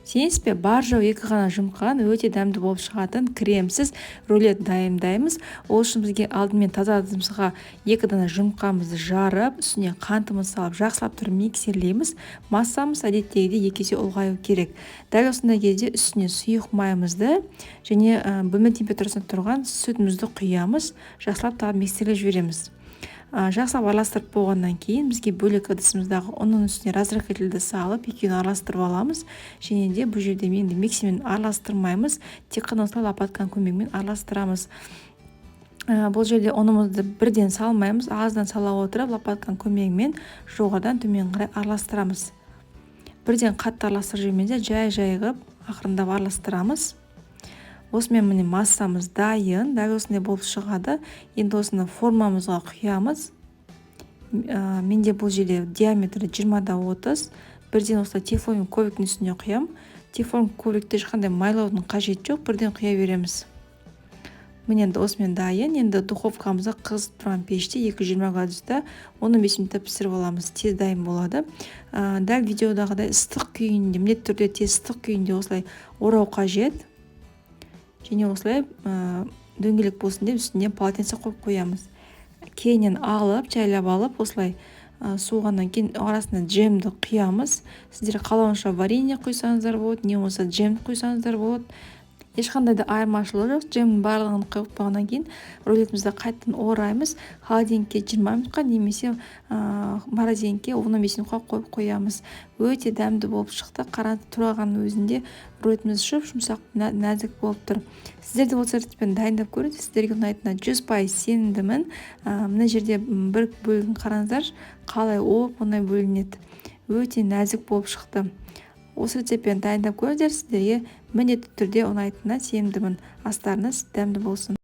Сенесіз бе, бар жоғы екі ғана жұмыртқадан өте дәмді болып шығатын кремсіз рулет дайындаймыз. Ол үшін бізге алдымен таза ыдысымызға 2 дана жұмыртқамызды жарып, үстіне қантымызды салып, жақсылап тұрып миксерлейміз. Массамыз әдеттегідей 2 есе ұлғаю керек. Дәл осындай кезде үстіне сұйық майымызды және бөлме температурасында тұрған сүтімізді құямыз, жақсылап тағы миксерлеп жібереміз. Жақсылап араластырып болғаннан кейін бізге бөлек ыдысымыздағы ұнның үстіне разрыхлительді салып, екеуін араластырып аламыз. Және де бұл жерде енді миксермен араластырмаймыз, тек қана осылай лопатканың көмегімен араластырамыз. Бұл жерде ұнымызды бірден салмаймыз, аздан сала отырып, лопатканың көмегімен жоғарыдан төмен қарай араластырамыз. Бірден қатты араластырып жібермей, жай-жай қылып ақырындап араластырамыз. Осымен міне массамыз дайын, дәл осындай болып шығады. Енді осыны формамызға құямыз. Менде бұл жерде диаметрі 20-да 30. Бірден осылай тефлон ковриктің үстіне құямын. Тефлон коврикті ешқандай майлаудың қажеті жоқ, бірден құя береміз. Міне, енді осымен дайын. Енді духовкамызда қызып тұрған пеште 220 градуста 15 минутта пісіріп аламыз. Тез дайын болады. Дәл видеодағыдай ыстық күйінде, міндетті түрде тез ыстық күйінде осылай орау қажет. Және осылай дөңгелек болсын деп үстіне полотенце қойып қоямыз. Кейіннен алып, жайлап алып, осылай суығаннан кейін арасына джемді құямыз. Сіздер қалауынша варенье құйсаңыздар болады, не болмаса джем құйсаңыздар болады. Ешқандай да айырмашылығы жоқ. Джемнің барлығын құйып болғаннан кейін рулетімізді қайтадан ораймыз. Холодильникке 20 минутқа немесе морозильникке 15 минутқа қойып қоямыз. Өте дәмді болып шықты. Қараңыз, тұрғанның өзінде рулетіміз жұп-жұмсақ, нәзік болып тұр. Сіздер де осы рецептпен дайындап көріңіз, сіздерге ұнайтынына 100% сенімдімін. Мына жерде бір бөлігін қараңыздар, қалай оп-оңай бөлінеді. Өте нәзік болып шықты. Осы рецептпен дайындап көріңіздер, сіздерге міндетті түрде ұнайтынына сенімдімін. Астарыңыз дәмді болсын.